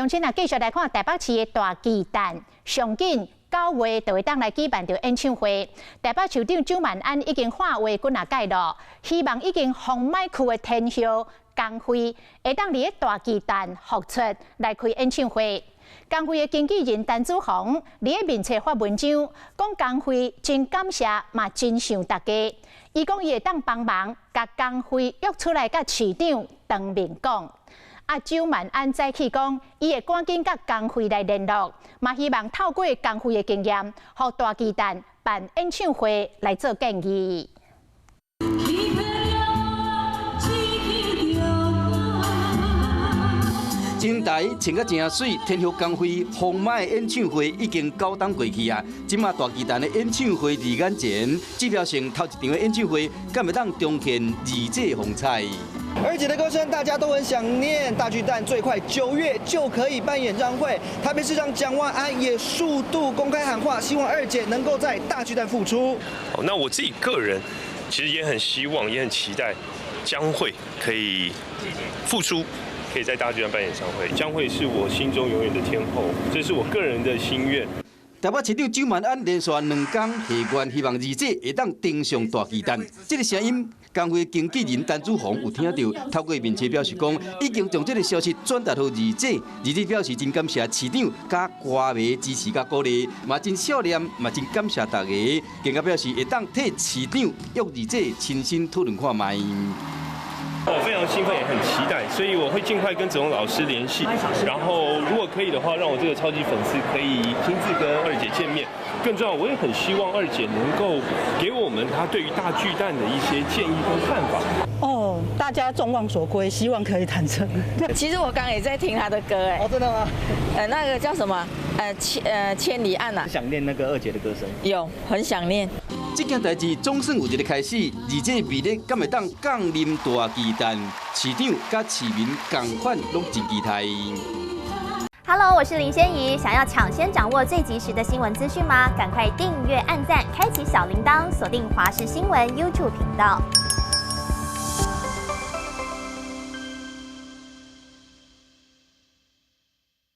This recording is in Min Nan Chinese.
鄉親啊，繼續來看台北市的大巨蛋，上緊9月就會當來舉辦著演唱會。台北市長蔣萬安已經喊話幾若擺咯，希望已經封麥區的天后江蕙會當佇咧大巨蛋復出來開演唱會。江蕙的經紀人陳子鴻佇咧面冊發文章，講江蕙真感謝，嘛真想大家。伊講伊會當幫忙，共江蕙約出來佮市長當面講。啊，蔣萬安早起講，伊會趕緊佮江蕙來聯絡，嘛希望透過江蕙的經驗，予大巨蛋辦演唱會來做建議。真台穿甲誠媠，天后江蕙封麥演唱會已經9冬過去啊！這馬大巨蛋的演唱會佇眼前，指標性頭一場的演唱會，敢會當重現二姐風采？二姐的歌聲大家都很想念，大巨蛋最快9月就可以辦演唱會。台北市長蔣萬安也數度公開喊話，希望二姐能夠在大巨蛋復出。那我自己個人其實也很希望，也很期待江蕙可以復出。可以在大巨蛋辦演唱會，江蕙是我心中永遠的天后，這是我個人的心願。台北市長蔣萬安連續2工下願，希望二姐會當登上大巨蛋。這個聲音，江蕙經紀人陳子鴻有聽到，透過面冊表示講，已經將這個消息轉達予二姐。二姐表示真感謝市長佮歌迷支持佮鼓勵，嘛真想念，嘛真感謝大家。更加表示會當替市長約二姐親身討論看覓。我非常興奮，也很期待，所以我會盡快跟子鴻老師聯繫，然後如果可以的話，讓我這個超級粉絲可以親自跟二姐見面。更重要，我也很希望二姐能夠給我們她對於大巨蛋的一些建議跟看法。哦，大家眾望所歸，希望可以談成。其實我剛剛也在聽她的歌，哎。哦，真的嗎？那個叫什麼？千里岸啊。想念那個二姐的歌聲。有，很想念。這件代誌總算有一個開始，二姐魅力敢會當降臨大巨蛋，市長佮市民仝款攏真期待。 Hello，我是林仙怡，想要搶先掌握最及時的新聞資訊嗎？趕快訂閱、按讚、開啟小鈴鐺，鎖定華視新聞 YouTube 頻道。